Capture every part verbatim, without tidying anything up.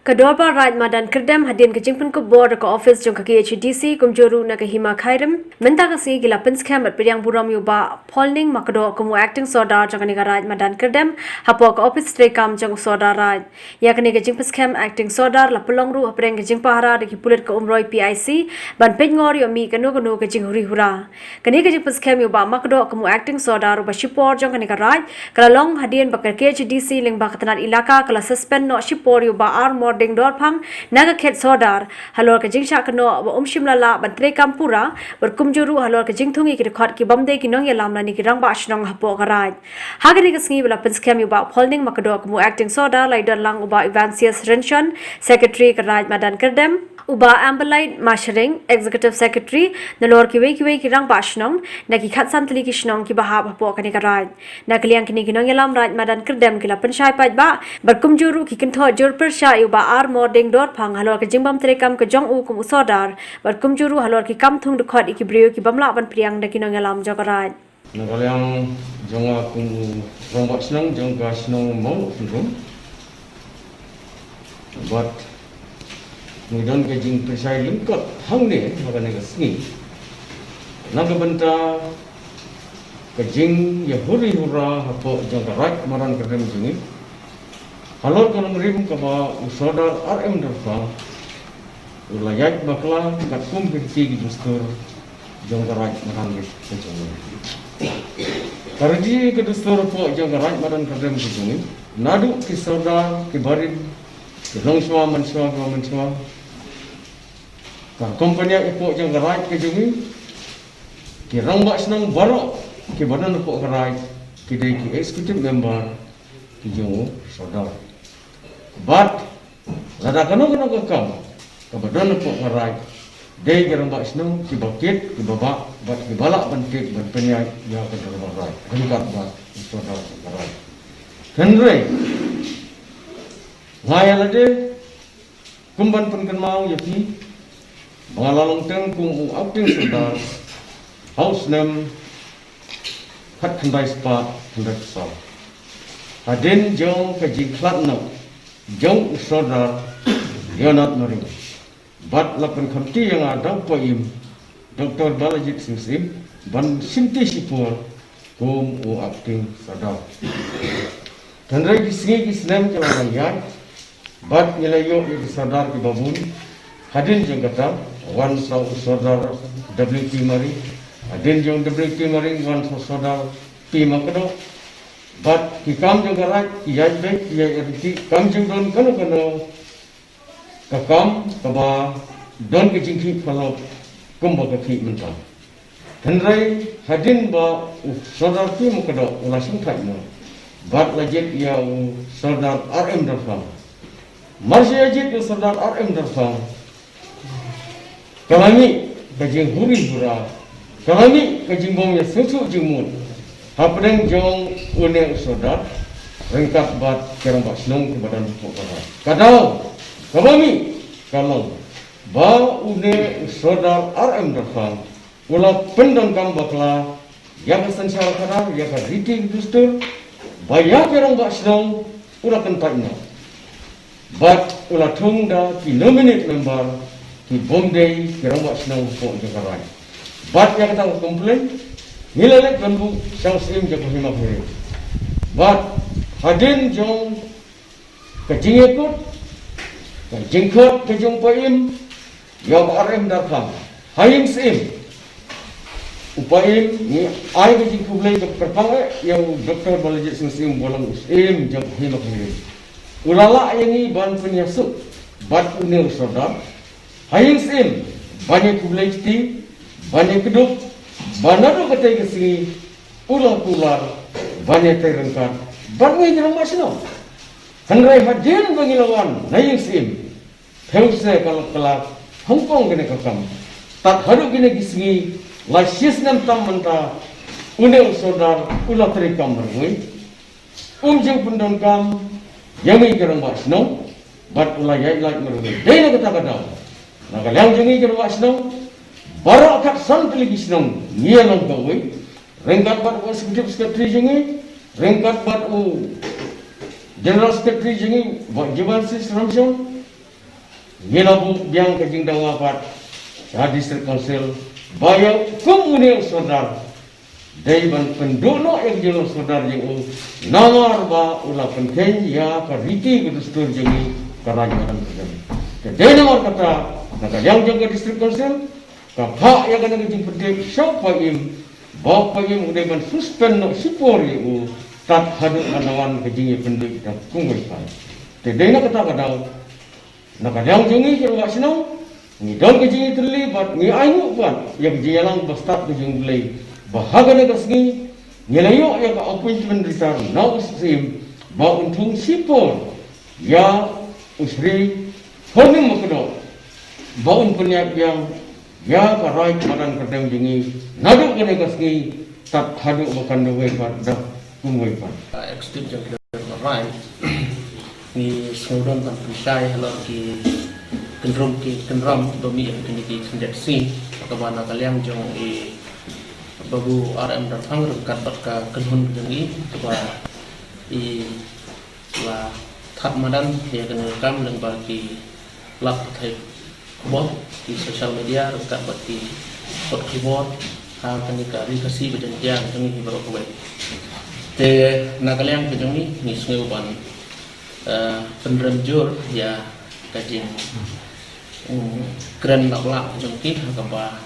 Ka Dorbar Raid Madan Kyrdem hadien ka jingpynkup bor da ka ophis jong ka K H A D C kumjuh ruh na ka Hima Khyrim mynta ka sngi ki la pynskhem bad pdiang burom ïa u Bah Pholning Makdoh kum u Acting Sordar jong kane ka Raid Madan Kyrdem hapoh ka ophis treikam jong u Sordar Raid. Ïa kane ka jingpynskhem Acting Sordar la pynlong ruh hapdeng ka jingpahara da ki pulit ka Umroi P I C ban peit ngor ïoh mih kano kano ka jinghuri hura. Kane ka jingpynskhem ïa u Bah Makdoh kum u Acting Sordar uba shipor jong kane ka raid ka la long hadien ba ka K H A D C lyngba ka tnad ilaka ka la suspend noh shipor ïa u Bah Armording Dorphang na ka khet Sordar halor ka jingshah kynnoh ba um shym la lah ban treikam pura bad kumjuh ruh halor ka jingthung ïa ki dkhot ki bym dei ki nongïalam lane ki rangbah shnong hapoh ka raid. Ha kane ka sngi ba la pynskhem ïa u Bah Pholning Makdoh kum u Acting Sordar la ïadon lang u Bah Evansius Rynshon, Secretary ka Raid Madan Kyrdem, u Bah Amberlight Mashering, Executive Secretary, nalor kiwei kiwei ki rangbah shnong na ki khatsan tylli ki shnong kiba hap hapoh kane ka raid. Na ka liang kine ki nongïalam Raid Madan Kyrdem ki la pynshai paidbah bad kumjuh ruh ki kynthoh jur pyrshah ïa u Bah Armording Dorphang halor ka jingbym treikam ka jong u kum u Sordar bad kumjuh ruh halor ki kam thung dkhot ïa ki briew ki bym lah ban pdiang da ki nongïalam jong ka raid. Na ka liang jong nga kum u rangbah shnong jong ka shnong Mawlyngrem, bad ngi don ka jingpynshai lyngkot hangne ha kane ka sngi na ka bynta ka jingïahuri hura hapoh jong ka Raid Madan Kyrdem jong ngi halor ka nongrim kaba u Sordar R M Dorphang u la ïaid bakla katkum ki riti ki dustur jong ka Raid Madan Kyrdem jong ngi. Ka riti ka dustur hapoh jong ka Raid Madan Kyrdem ka jong ngi, naduh ki Sordar, ki barit, ki longshuwa manshuwa, ki manshuwa, ka company hapoh jong ka raid ka jong ngi, ki rangbah shnong baroh kiba don hapoh ka raid ki dei ki executive member ki jong u Sordar. Bad lada kano kano ka kam kaba don hapoh ka raid, dei ki rangbah shnong kiba kit, kiba bah bad kiba lah ban tip ban pynïaid ïa ka dorbar raid ryngkat bad u Sordar ka raid. Hynrei nga ïa lade kum ban pynkynmaw ïa phi ba nga la long teng kum u Acting Sordar ha u snem khatkhyndai spah khyndaiphew saw hadien jong ka jingkhlad noh jong u Sordar Leonard Maring. Bad la pynkhamti ïa nga da u paiem Doctor Balajied Singh Syiem ban shimti shipor kum u Acting Sordar. Hynrei ki sngi ki snem ki la wan ïaid bad ngi la ïoh ïa ki Sordar kiba bun. Hadien jong kata wan sa u Sordar W P Maring, hadien jong W P Maring wan sa u Sordar P Makdoh. Bad ki kam jong ka raid ki ïaid beit, ki ïaid ryntih, kam jingdon kano kano ka kam kaba don ka jingkhih paralok kumba ka khih mynta. Hynrei hadien ba u Sordar P Makdoh u la shongthait noh bad la jied ïa u Sordar R M Dorphang. Mar shu ïa jied ïa u Sordar R M Dorphang, ka la mih ka jinghuri hura, ka la mih ka jingbym ïasngewthuh jingmut hapdeng jong une u Sordar ryngkat bad ki rangbah shnong kiba don hapoh ka raid. Ka daw kaba mih ka long ba une u Sordar R M Dorphang u la pyndonkam bakla ïa ka synshar khadar, ïa ka riti dustur, ba ïa ki rangbah shnong u la kyntait noh. Bad u la thung da ki nominate member ki bym dei ki rangbah shnong hapoh jong ka raid. Bad ïa kata ka complaint ngi la leit ban buh sha u Syiem jong ka Hima Khyrim. Bad hadien jong ka jingïakut, ka jingkhot ka jong u paiem ïa u R M Dorphang ha ïing Syiem. U paiem ngi ai ka jingkhublei kaba kyrpang eh ïa u Doctor Balajied Singh Syiem uba long u Syiem jong ka Hima Khyrim. U la lah ïa ngi ban pynïasuk bad une u Sordar ha ïing Syiem ban ïakhublei kti, ban ïakdup, ba naduh katei ka sngi u la kular ban ïatrei ryngkat bad ngi ki rangbah shnong. Hynrei hadien ba ngi la wan na ïing Syiem, phew snem ka la, ka la hangpong kane ka kam. Tad haduh kine ki sngi, la shi snem tam mynta, une u Sordar u la treikam marwei. Um ju pyndonkam ïa ngi ki rangbah shnong bad u la ïaid lait marwei. Dei na kata ka daw, na ka liang jong ngi ki rangbah shnong, baroh khatsan tylli ki shnong ngi ïa long kawei, ryngkat bad u Executive Secretary jong ngi, ryngkat bad u General Secretary jong ngi, Bah Jibansis Rymshon, Ngi la buh biang ka jingdawa pat sha District Council ba ïa kum une u sordar dei ban pynduh noh ïa ka jinglong sordar jong u, namar ba u la pynkheiñ ïa ka riti ka dustur jong ngi ka Raid Madan Kyrdem. Te dei namar kata, na ka liang jong ka District Council ka phah ïa kane ka jingpyntip sha u paid, ba u paid u dei ban suspend noh shipor ïa u tad haduh ban wan ka jingïapyntip da kumwei pat. Te dei na kata ka daw, na ka liang jong ngi ki rangbah shnong, ngi don ka jingïatylli bad ngi ainguh bad ïa ka jingïalang ba stad ka jong U Blei, ba ha kane ka sngi ngi la ïoh ïa ka appointment letter na u Syiem ba un thung shipor ïa u Shri Hornim Makdoh ba un pynïaid biang ïa ka Raid Madan Kyrdem jong ngi naduh kane ka sngi tad haduh ba kan da wei pat da kumwei pat. Executive General Rai, ngi sngewdon ban pynshai halor ki kynrum ki kynram ba mih ha kine ki khyndiat sngi, kaba na ka liang jong i Babu R M Darphang ryngkat bad ka kynhun jong i, kaba i la thad madan ïa kane ka kam lyngba ki lad pathai khubor, ki social media ryngkat bad ki kot khubor ha kane ka Ri Khasi ba Jaiñtia jong ngi hi baroh kawei. Te na ka liang ka jong ngi, ngi sngew ban eh, pynrem jur ïa ka jing, mm, kren lap lap jong ki ha kaba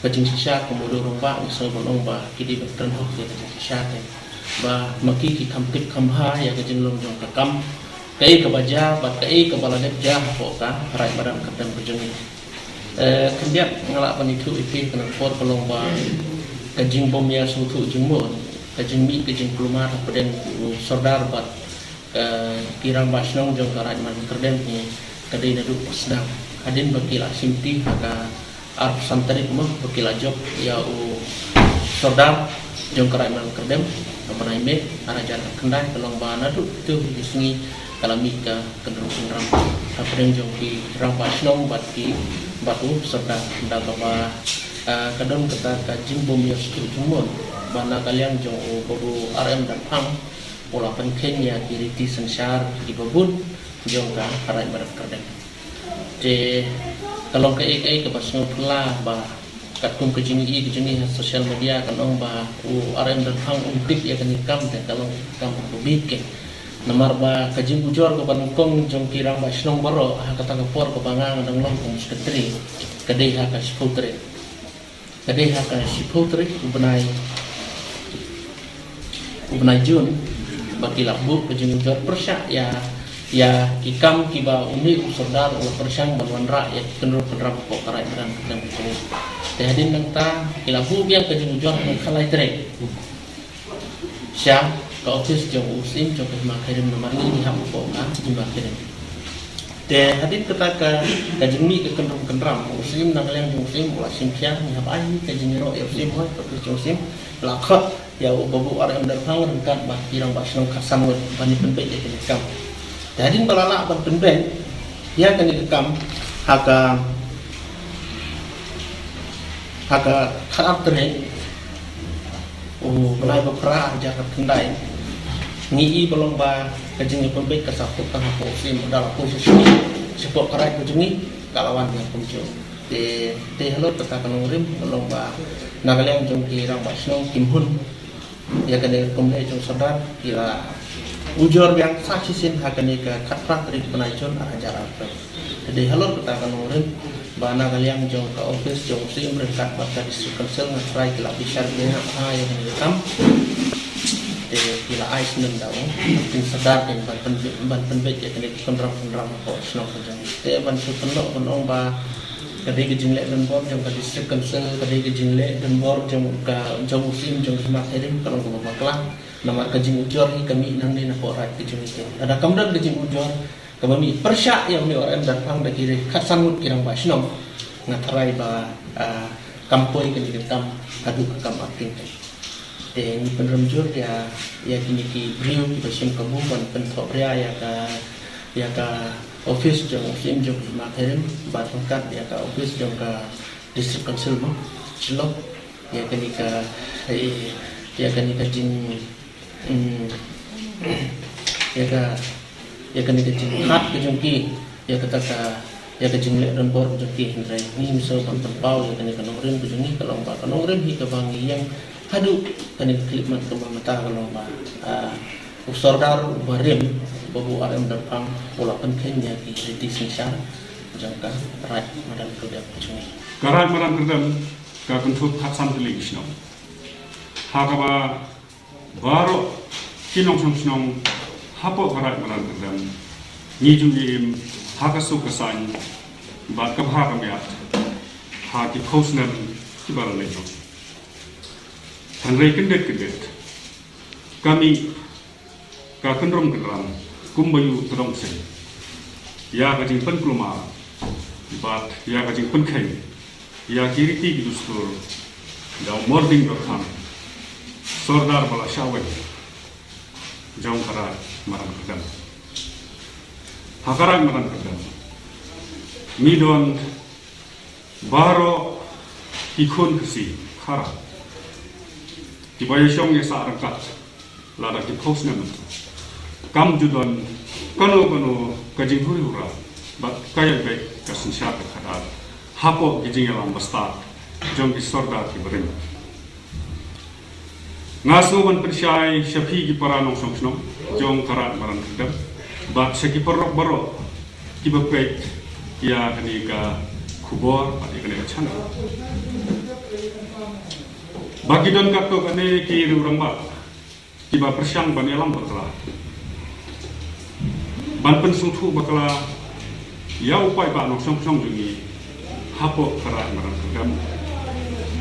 ka jingshisha ka mudui rangbah, ngi sngew ban ong ba ki dei ban kren hok ïa ka jingshisha te, ba ma ki ki kham tip kham bha ïa ka jinglong jong ka kam, kaei kaba jia bad kaei kaba la dep jia hapoh ka Raid Madan Kyrdem ka jong ngi. Eh, khyndiat nga lah ban ïathuh ïa phi, ka nang por ka long ba ka jingbym ïasngewthuh jingmut, ka jingmih ka jingkulmar hapdeng u sordar bad, eh, ki rangbah shnong jong ka Raid Madan Kyrdem hi ka dei naduh ba sdang. Hadien ba ki la shimti ha ka arphew san tarik mo, ba ki la jop ïa u sordar jong ka Raid Madan Kyrdem, ka bnai May ar hajar khyndai, ka long ba naduh tu hi sngi ka la mih ka kynrum kynram hapdeng jong ki rangbah shnong bad ki, bad u sordar, da kaba, ah, ka don kata ka jingbym ïasngewthuh jingmut ba na ka liang jong u Babu R M Darphang u la pynkheiñ ïa ki riti synshar kiba bun jong ka Raid Madan Kyrdem. Te ka long kaei kaei kaba sngewphylla ba katkum ka jingïohi ka jong ngi ha social media kan ong ba u R M Darphang um tip ïa kane ka kam, te ka long ka kam kaba bieit. Namar ba ka jingujor kaba nyngkong jong ki rangbah shnong baroh ha kata ka por kaba nga nga dang long kum u secretary ka dei ha ka shiphew tarik. Ka dei ha ka shiphew tarik u bnai, u bnai June, ba ki la buh ka jingujor pyrshah ïa, ïa ki kam kiba une u sordar u la pyrshang ban wanrah ïa ki kynrum kynram hapoh ka Raid Madan Kyrdem ka jong ngi. Te hadien nangta ki la buh biang ka jingujor ha ka lai tarik sha ka ophis jong u Syiem jong ka Hima Khyrim, namar ngi ngi hap hapoh ka Hima Khyrim. Te hadien kata ka, ka jingmih ka kynrum kynram, u Syiem na ka liang jong u Syiem u la shim khia, ngi hap ai ka jingïaroh ïa u Syiem, hooid ka ophis jong u Syiem la khot ïa u Babu R M Darphang ryngkat bad ki rangbah shnong khatsan ngut ban ïa pynbeit ïa kane ka kam. Te hadien ba la lah ban pynbeit ïa kane ka kam ha ka, ha ka khatar tarik u bnai ba phra ar hajar khatkhyndai, ngi i ba long ba ka jingïapynbeit ka sa put tang hapoh u Syiem, da la poi sha sha shapoh ka Raid ka jong ngi ka la wan biang kumjuh. Te, te halor kata ka nongrim ka long ba na ka liang jong ki rangbah shnong kim hun ïa kane ka rukom leh jong u sordar, ki la ujor biang sa shisien ha kane ka khatphra tarik bnai June ar hajar arphew. Te dei halor kata ka nongrim ba na ka liang jong ka ophis jong u Syiem ryngkat bad ka District Council nga tharai ki la bishar biang ha ïa kane ka kam. Te ki la ai snem da u Acting Sordar ban pynbeit, ban pynbeit ïa kane ka kynram kynram hapoh shnong ka jong. Te ban shu pynlong ban ong ba ka dei ka jingleh donbor jong ka District Council, ka dei ka jingleh donbor jong ka, jong u Syiem jong ka Hima Khyrim, ka long kaba bakla. Namar ka jingujor hi ka mih nangne napoh Raid ka jong ngi te. Lada kam don ka jingujor kaba mih pyrshah ïa une u R M Darphang da ki re khatsan ngut ki rangbah shnong, nga tharai ba, ah, kam poi kane ka kam haduh ka kam Acting te. Te ngi pynrem jur ïa, ïa kine ki briew kiba shim kabu ban pynthohbria ïa ka, ïa ka ophis jong u Syiem jong ka Hima Khyrim bad ryngkat ïa ka ophis jong ka District Council mo, Shillong, ïa kane ka, ïa kane ka jing, mm, ïa ka, ïa kane ka jingkhot ka jong ki ïa kata ka ïa ka jingleh donbor ka jong ki, hynrei ngi mynsaw ban pynpaw ïa kane ka nongrim ka jong ngi ka long ba ka nongrim hi kaba ngi ïeng haduh kane ka khyllipmat kaba mynta ka long ba, ah, u Sordar uba rim, Babu R M Dodphang, u la pynkheiñ ïa ki riti synshar jong ka Raid Madan Kyrdem ka jong ngi. Ka Raid Madan Kyrdem ka kynthup khatsan tylli ki shnong, ha kaba baroh ki nongshong shnong hapoh ka Raid Madan Kyrdem ngi ju im ha ka suk ka saiñ bad ka bha ka miat ha ki phew snem kiba la leit noh. Hynrei kyndit kyndit ka mih ka kynrum kynram kumba ïoh tdong seng ïa ka jingpynkulmar bad ïa ka jingpynkheiñ ïa ki riti ki dustur da u Mording Dorkhang, Sordar ba la shah weng jong ka Raid Madan Kyrdem. Ha ka Raid Madan Kyrdem ngi don baroh ki khun Khasi Khara kiba ïashong ïasah ryngkat lada ki phew snem mynta. Kam ju don kano kano ka jinghuri hura bad ka ïaid beit ka synshar ka khadar hapoh ki jingïalam ba stad jong ki Sordar kiba rim. Nga sngew ban pynshai sha phi ki para nongshong shnong jong ka Raid Madan Kyrdem bad sha ki paralok baroh kiba peit ïa kane ka khubor bad ïa kane ka channel ba ki don katto katne ki riew rangbah kiba pyrshang ban ïalam bakla, ban pynsngewthuh bakla ïa u paidbah nongshong shnong jong ngi hapoh ka Raid Madan Kyrdem.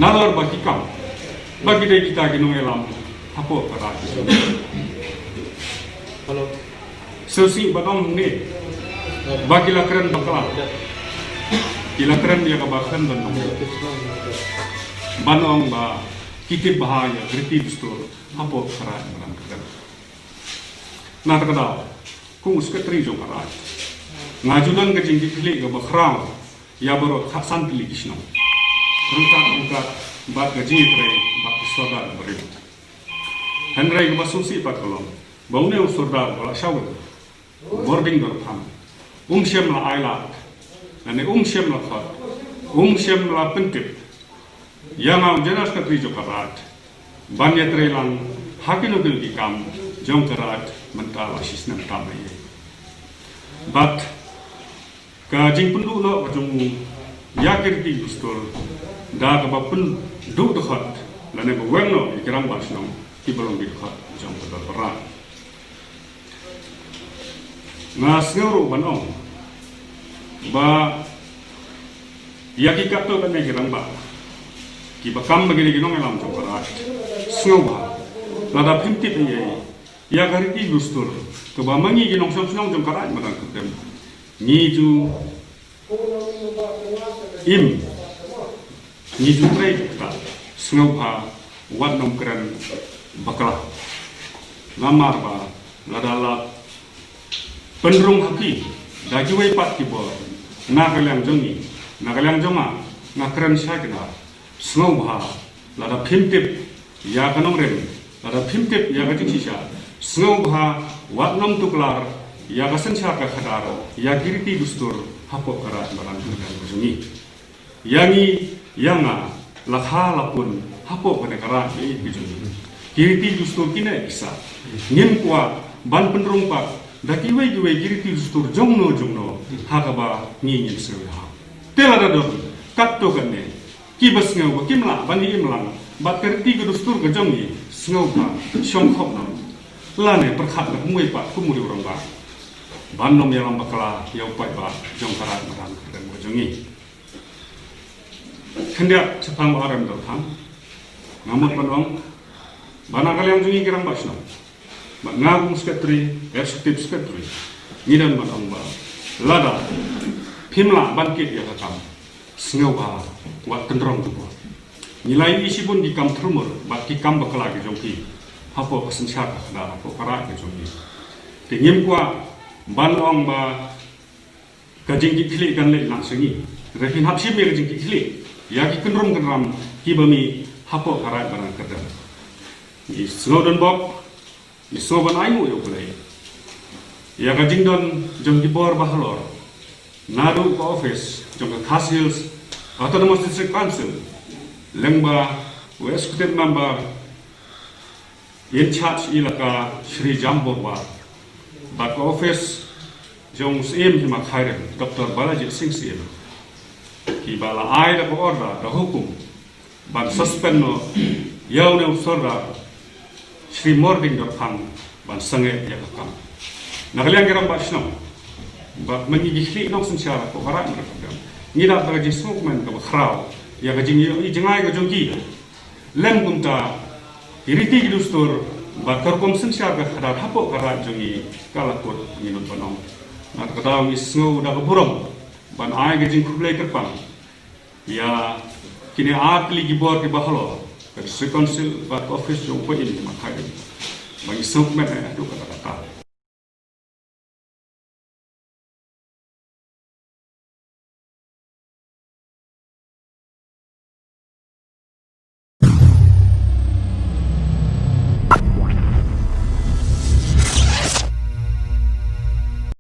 Nalor ba ki kam ba ki dei kita ki nongïalam hapoh ka Raid. Hello. Sngewsih ban ong ne ba ki la kren bakla, ki la kren ïa kaba kren ban ong, ban ong ba ki tip bha ïa ki riti dustur hapoh ka Raid Madan Kyrdem. Na kata ka daw, kum u Secretary jong ka Raid, nga ju don ka jingkitkhlieh kaba khraw ïa baroh khatsan tylli ki shnong ryngkat ryngkat bad ka jingïatrei bad ki Sordar ba rim. Hynrei kaba sngewsih pat ka long ba une u Sordar ba la shah weng, Mording Dorkhang, um shym la ailad lane um shym la khot, um shym la pyntip ïa nga u General Secretary jong ka Raid ban ïatrei lang ha kino kino ki kam jong ka Raid mynta la shisnem tam ei ei. Bad ka jingpynduh noh ka jong u ïa ki riti dustur da kaba pynduh dkhot lane ba weng noh ïa ki rangbah shnong kiba long ki dkhot jong ka dorbar Raid. Nga sngew ruh ban ong ba ïa ki katto katne ki rangbah kiba kam ba ki dei ki nongïalam jong ka Raid, sngewbha lada phim tip ei ei ïa ka riti dustur kaba ma ngi ki nongshong shnong jong ka Raid Madan Kyrdem ngi ju im, ngi ju trei kata, sngewbha wat nym kren bakla. Namar ba lada la pynrung ha phi da kiwei pat ki bor na ka liang jong ngi, na ka liang jong nga, nga kren shai kynda, sngewbha lada phim tip ïa ka nongrim, lada phim tip ïa ka jingshisha, sngewbha wat nym tuklar ïa ka synshar ka khadar, ïa ki riti dustur hapoh ka Raid Madan Kyrdem ka jong ngi. Ïa ngi, ïa nga, la kha la pun hapoh kane ka Raid ka jong ngi, ki riti dustur kine ki sah. Ngim kwah ban pynrung pat da kiwei kiwei ki riti dustur jongno jongno ha kaba ngi ngin sngewthuh. Te lada don katto katne kiba sngew ba kim lah ban ïa im lang bad ka riti ka dustur ka jong ngi, sngewbha shong khop noh lane pyrkhat da kumwei pat kum u rangbah ban nym ïalam bakla ïa u paidbah jong ka Raid Madan Kyrdem ka jong ngi. Khyndiat shaphang u R M Dorkhang, nga mut ban ong ba na ka liang jong ngi ki rangbah shnong, bad nga kum secretary, executive secretary, ngi don ban ong ba lada phim lah ban kit ïa ka kam, sngewbha wat kynrong jubor. Ngi la ïohi shibun ki kam thurmur bad ki kam bakla ki jong phi hapoh ka synshar ka khadar, hapoh ka Raid ka jong ngi. Te ngim kwah ban ong ba ka jingkitkhlieh kan leit lang sha ngi. Hynrei phin hap shim ïa ka jingkitkhlieh ïa ki kynrum kynram kiba mih hapoh ka Raid Madan Kyrdem. Ngi sngew donbok, ngi sngew ban ainguh ïa U Blei ïa ka jingdon jong ki bor ba halor Naduh ka office jong ka Khasi Hills Autonomous District Council, lyngba u Executive Member in charge Elaka Shri Jambor War, bad ka office jong Syiem Hima Khyrim Doctor Balaji Singh Syiem, kiba la ai da ka order, da hukum, ban suspend noh ïa une u Sordar Shri Mording Dorphang ban sangeh ïa ka kam. Na ka liang ki rangbah shnong, bad mynta ngi ki khlieh nongsynshar ko ka Raid Markham, ngi dap da ka jingsngewkmen kaba khraw ïa ka jingïohi jngai ka jong ki. Lem kumta, ki riti ki dustur bad ka rukom synshar ka khadar hapoh ka Raid jong ngi ka la kut, ngi nud ban ong. Na kata ka daw ngi sngew da ka burom ban ai ka jingkhublei kyrpang ïa kine ar tylli ki bor kiba halor ka District Council bad ka office jong u Syiem Hima Khyrim, ba ngi sngewkmen eh haduh katta katta.